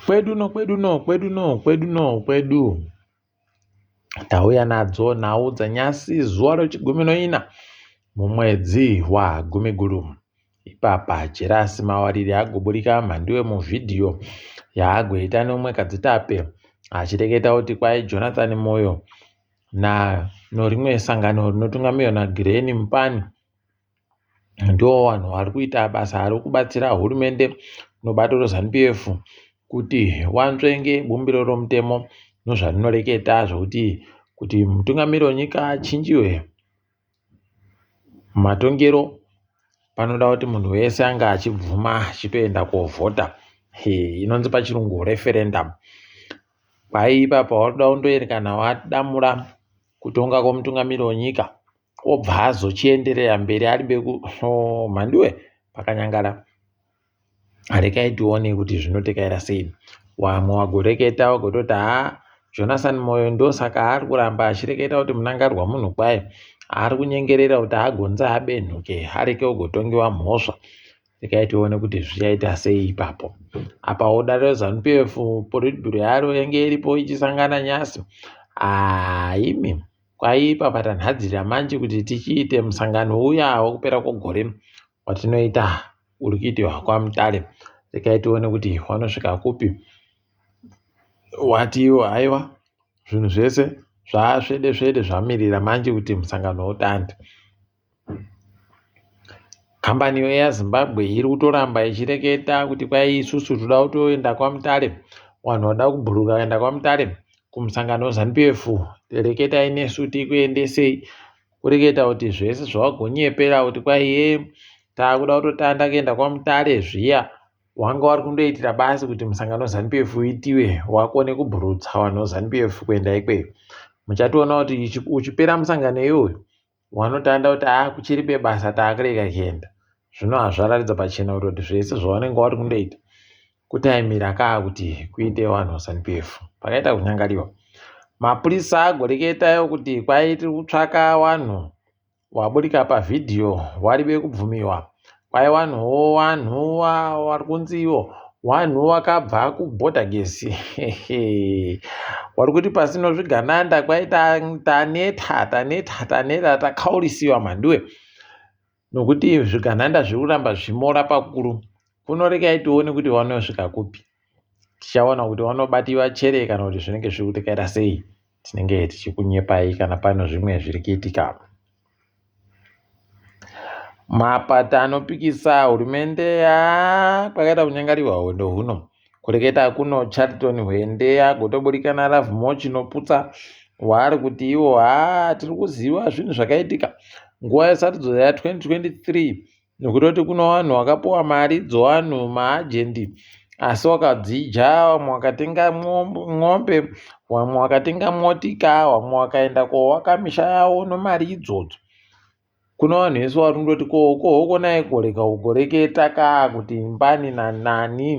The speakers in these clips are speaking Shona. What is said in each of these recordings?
Kwedu no kwedu no kwedu no kwedu no kwedu. Tauya nadzo nhau dzanyasi zuva rechigumi noina mumwedzi waGumiguru. Ipapa Jerasi Mawarire agoburika mhanduwe muvhidhiyo yaagoita neumwe kadzitape achireketa kuti kwai Jonathan Moyo na norimwe sangano rinotungamirwa naGreni Mupani Ndivo vanhu vari kuita basa rekubatsira hurumende nobato reZanu PF kuti wanzvenge bumbiro romutemo nozvarinoreketa zvokuti kuti mutungamiri wenyika achinjiwe matongero panoda kuti munhu wese ange achibvuma achitoenda kovhota inonzi pachirungu referendum. Kwai ipapa wakuda kundoerekana wadamura kutonga kwomutungamiri wenyika obva azochienderera mberi ari beku oh, mhanduwe pakanyangara rekai tione kuti zvinotekaira sei wamwe wagoreketa wagototi haa jonathan moyo ndosaka ari kuramba achireketa kuti munangarwa munhu kwaye ari kunyengerera kuti agonze abenhuke areke kugotongewa mhosva rekai tione kuti zvichaita sei ipapo apa wodariro zanu pf politburo yaro yange iripo ichisangana nyasi haimi ah, kwaipa patanhadzirira manje kuti tichiite musangano uya wekupera kwegore watinoita uri kuitiwa kwamutare rekai tione kuti wanosvika kupi wati iwo haiwa zvinhu zvese zvaasvede svede zvamirira manje kuti musangano utande Kambani yeAir Zimbabwe iri kutoramba ichireketa kuti kwai isusu toda kutoenda kwaMutare vanhu vanoda kubhururuka kuenda kwaMutare kumusangano weZanu PF reketai nesu tikuendesei kureketa kuti zvese zvawagonyepera kuti kwai hee takuda kutotanda kuenda kwaMutare zviya wanga wari kundoitira basi kuti musangano weZanu PF uitiwe wakone kubhurutsa vanhu veZanu PF kuenda ikweyo muchatoona kuti uchipera musangano iyoyo Wanotanda kuti haa kuchiribe basa taakurega kuenda. Zvino hazvaratidza pachena kutoti zvese zvavanenge vari kundoita kutaimira kaa kuti kuite vanhu vaZanu PF. Pakaita kunyangariwa. Mapurisa agoreketayo kuti kwai tiri kutsvaka vanhu waburika pavhidhiyo waribe kubvumiwa. Kwai vanhuwo vanhu vari kunzi ivo vanhu vakabva kubhodhagesi vari kuti pasino zvigananda kwai taneta taneta taneta takaurisiwa mhanduwe nokuti zvigananda zviri kuramba zvimora pakuru kuno rekai tione kuti vanosvika kupi tichaona kuti vanobatiwa chere kana kuti zvinenge zviri kutekaira sei tinenge tichikunyepai kana pano zvimwe zviri kuitika Mapato anopikisa hurumende haa kwakaita kunyangariwa hwendo huno. Kureketa kuno Charlton Hwende agotoburika naLovemore Chinoputsa waari kuti ivo haa tiri kuziva zvinhu zvakaitika nguva yesarudzo ya 2023 nekutoti kuno vanhu vakapuwa mari dzovanhu maajendi asi wakadzidya vamwe vakatenga mombe vamwe vakatenga motika vamwe vakaenda kovaka misha yavo nomari idzodzo Kuno vanhu vese vari kundoti ko ko hokonai kurega kugoreketa ka kuti mbani nanani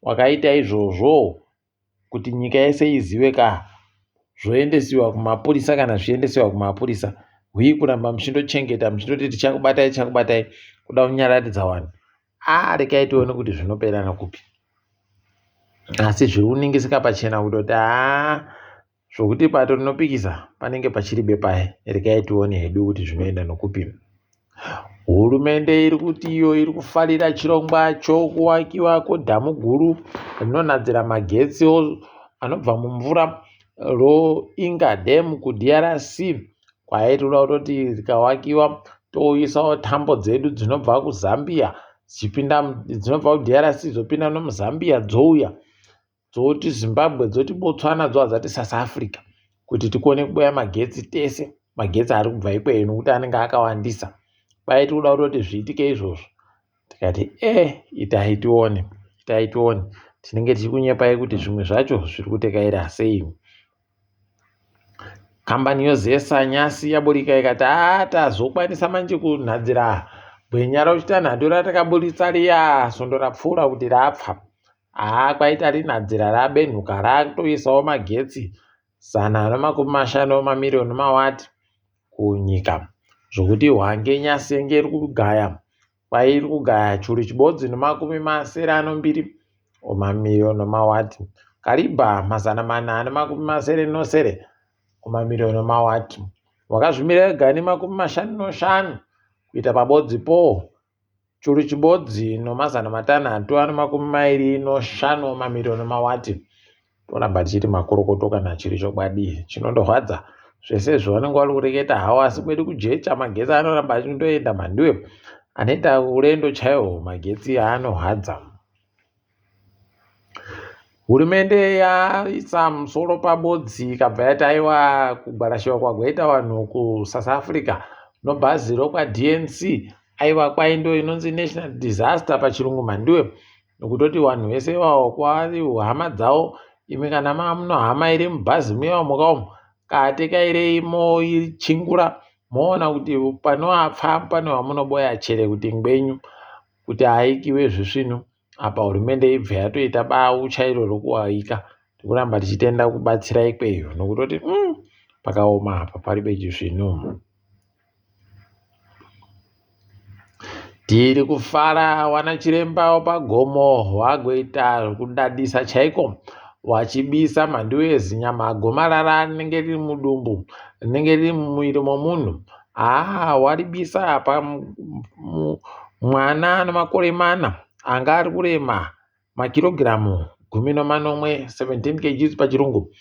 wakaita izvozvo kuti nyika yese izive ka zvoendesiwa kumapurisa kana zvichiendesiwa kumapurisa hwii kuramba muchindochengeta muchindoti tichakubatai tichakubatai kuda kunyararidza vanhu a regai tione kuti zvinopera nokupi asi zviri kuningisika pachena kutoti haa Zvokuti bato rinopikisa panenge pachiribe paye regai tione hedu kuti zvinoenda nokupi. Hurumende iri kuti iyo iri kufarira chirongwa chokuwakiwa kwedhamu guru rinonadzira magetsi anobva mumvura roInga Dam kuDRC kwaitoda kutoti rikawakiwa toisawo tambo dzedu dzinobva kuZambia dzichipinda dzinobva kuDRC dzopinda nomuZambia dzouya dzoti Zimbabwe dzoti Botswana dzobva dzati South Africa kuti tikone kuboya magetsi tese magetsi ari kubva ikweyo nokuti anenge akawandisa kwai tiri kuda kutoti zviitike izvozvo tikati e eh, itai tione itai tione tinenge tichikunyepai kuti zvimwe zvacho zviri kutekaira sei Kambani yoZESA nyasi yaburika ikati haa tazokwanisa manje kunhadzira gwenya rochitanhatu ratakaburitsa riya svondo rapfuura kuti rapfa. Haa kwaita rinhadzira rabenhuka ratoisawo magetsi 150 mamiriyoni mawati kunyika zvokuti Hwange nyasi yenge iri kugaya kwairi kugaya churu chibodzi nemakumi masere anombiri omamiriyoni omawati karibha 467 omamiriyoni omawati wakazvimira ega ne55 kuita pabodzi po churu chibodzi no625 mamiriyoni omawati. Toramba tichiti makorokoto kana chiri chokwadi chinondorwadza zvese izvo vanenge vari kureketa hawo asi kwedu kujecha magetsi anoramba achindoenda mhanduwe anoita urendo chaiwo magetsi anorwadza. Hurumende yaisa musoro pabodzi ikabva yati aiwa kugwarashiwa kwagoita vanhu kuSouth Africa nobhazi rokwaDNC aiwa kwai ndo inonzi national disaster pachirungu mhanduwe nokutoti vanhu vese ivavo kwavari hama dzavo imi kana mamuno hama iri mubhazi muya mukaomo katekairei moichingura moona kuti panoapfa pane wamunoboya chere kuti ngwenyu kuti aikiwe zvisvinu apa hurumende ibve yatoita bau chairo rokuwaika tikuramba tichitenda kubatsira ikweyo nokutoti pakaoma apa paribe chisvinu. Tiri kufara wana chiremba wapagomo wagoita kudadisa chaiko wachibisa mhanduwe zinyama gomarara rinenge riri mudumbu rinenge riri mumuviri momunhu haa waribisa apa mwana ane makore mana anga ari kurema makirogiramu 17 17 kgs pachirungu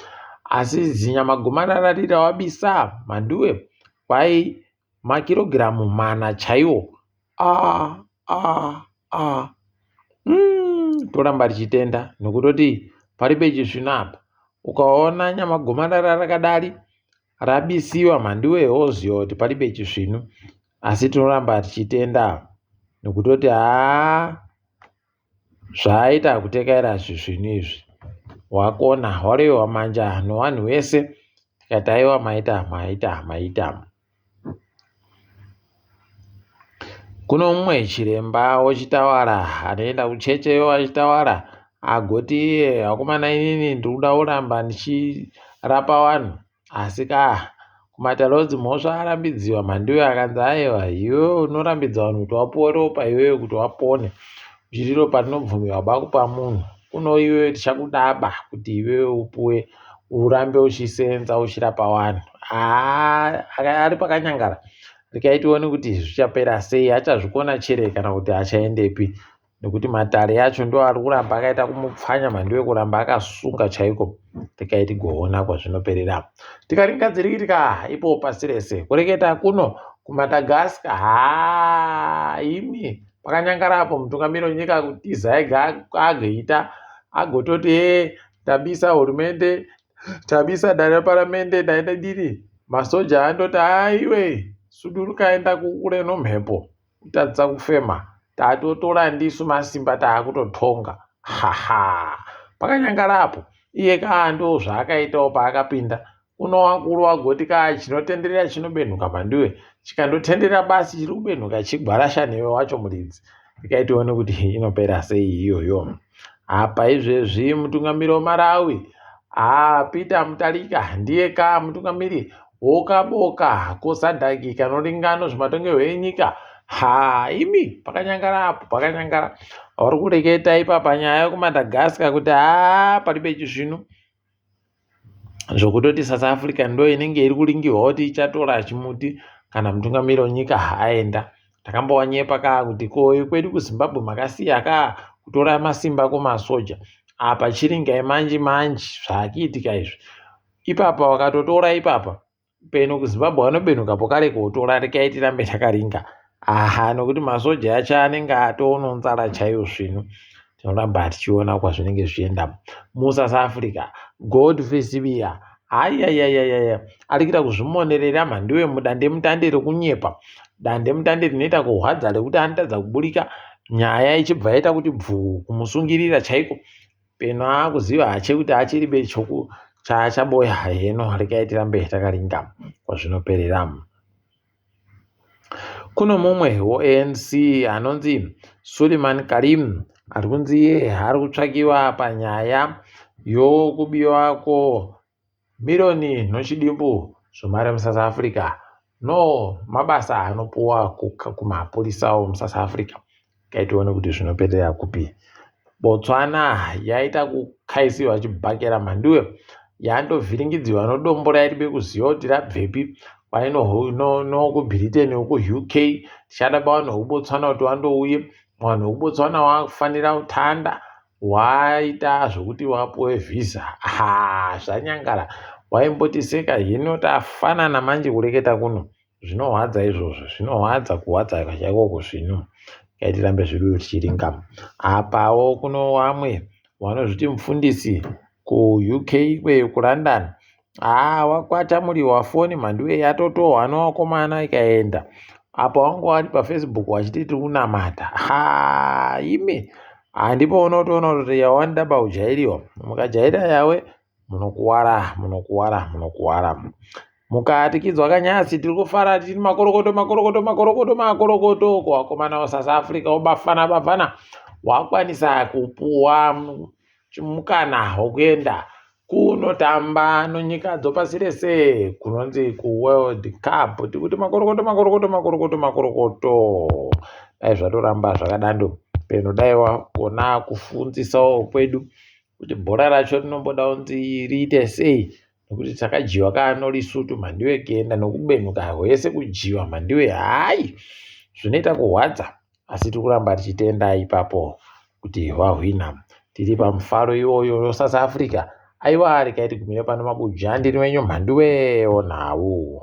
asi zinyama gomarara riri rawabisa mhanduwe kwai makirogiramu 4 chaiwo a a a toramba tichitenda nokutoti paribe chisvinu apa ukaona nyama gomarara rakadari rabisiwa mhanduwe woziva kuti paribe chisvinu asi tinoramba tichitenda nokutoti haa zvaaita kutekaira zvisvinu izvi wakona waroiwa manja nowanhu wese tikati aiwa maita maita maita. Kuno mumwe chiremba wechitawara anoenda kuchecheyo achitawara agoti iye akomana inini ndiri kuda kuramba ndichirapa vanhu Asi ka kumatare edzimhosva arambidziwa Mhanduwe akanzi aiwa iwewe unorambidza vanhu kuti wapuwe ropa iwewe kuti wapone uchiti ropa rinobvumirwa ba kupa munhu kuno iwewe tichakudaba kuti iwewe upuwe urambe uchisenza uchirapa vanhu haa ari pakanyangara rekai tione kuti zvichapera sei achazvikona chere kana kuti achaendepi nekuti matare acho ndo ari kuramba akaita kumupfanya mhandu yekuramba akasunga chaiko tikai tigoona kwazvinoperera tikaringa dzirikitika ipo pasi rese kureketa kuno kuMadagascar haa imi pakanyangara apo mutungamiri wenyika kutiza ega agoita agototi e tabisa hurumende tabisa dare reparamende ndaenda diri masoja andoti aiwe suduruka enda kure nomhepo kutadza kufema tatotora ndisu masimba taakutotonga haha pakanyangara apo iye kaa ndo zvaakaitawo paakapinda uno wakuru wagoti kaa chinotenderera chinobenhuka mhanduwe chikandotenderera basi chiri kubenhuka chigwarasha newe wacho muridzi rikaitione kuti inopera sei iyoyo apa izvezvi mutungamiri wemarawi haa Peter Mutarika ndiye ka mutungamiri wokaboka kosadhaki kanoringano zvematongerwo enyika ha imi pakanyangara apo pakanyangara vari kureketa ipapa nyaya yekuMadagascar kuti haa paribe chisvinu zvokutoti South Africa ndo inenge iri kuringirwa kuti ichatora chimuti kana mutungamiri wenyika aenda takambowanyepa kaa kuti ko kwedu kuZimbabwe makasiya kaa kutora masimba kumasoja apa chiringai manji manji zvaakuitika izvi ipapa wakatotora ipapa peno kuZimbabwe vanobenuka pokare kotora rekai tirambe takaringa aha nokuti masoja acho anenge atoono nzara chaiyo svinu tinoramba tichiona kwazvinenge zvichienda muSouth Africa Godfrey Sibiya ayayayaya ari kuita kuzvimonerera mhanduwe mudandemutande rekunyepa dandemutande rinoita kurwadza rekuti anotadza kuburika nyaya ichibva yaita kuti bvuu kumusungirira chaiko peno akuziva hache kuti achiri bechoku chaachaboya heno rekai tirambe takaringa kwazvinoperera kuno mumwe weANC anonzi Suleiman Karim ari kunzi iye ari kutsvakiwa panyaya yokubiwa ko miriyoni nochidimbu zvemari muSouth Africa no mabasa anopuwa kumapurisa omuSouth Africa. Rekai tione kuti zvinoperera kupi. Botswana yaita kukaisiwa chibhakera mhanduwe yandovhiringidziwa nodombo rairibe kuziva kuti rabvepi kwainokuBritain wekuUK tichada pavanhu vekuBotswana kuti vandouye vanhu vekuBotswana vakufanira kutanda waita zvokuti wapuwe vhisa ha zvanyangara waimbotiseka hino tafanana manje kureketa kuno Zvinohwadza izvozvo, zvinohwadza kuhwadza chaiko kuzvinu. Dai tirambe zvedu tichiringa. Apawo kuno wamwe wanozviti mufundisi kuUK ikweyo kuLondon. Haa wakwata muriwa foni mhanduwe yatotohwa newakomana ikaenda. Apa wanga wari paFacebook wachiti tiri kunamata. Haa imi handipo unotoona kuti yawanda paujairiwa. Mukajaira yawe munokuwara munokuwara munokuwara mukatikidzwa kanyasi tiri kufara tiri makorokoto makorokoto makorokoto makorokoto kuvakomana vesouth africa wobafana bafana wakwanisa kupuwa mukana wekuenda kunotamba nonyika dzopasi rese kunonzi kuworld cup tikuti makorokoto makorokoto makorokoto makorokoto dai zvatoramba zvakadando peno dai wagona kufunzisawo kwedu kuti bhora racho rinomboda kunzi riite sei nekuti takadyiwa kaanolisutu mhandiwe kuenda nokubenuka hwese kudyiwa mhandiwe hayi zvinoita kuhwadza asi tiri kuramba tichitenda ipapo kuti vahwina tiri pamufaro iwoyo south africa aiwa regai tigumire pano mabujandiri wenyu mhandiwe onhau.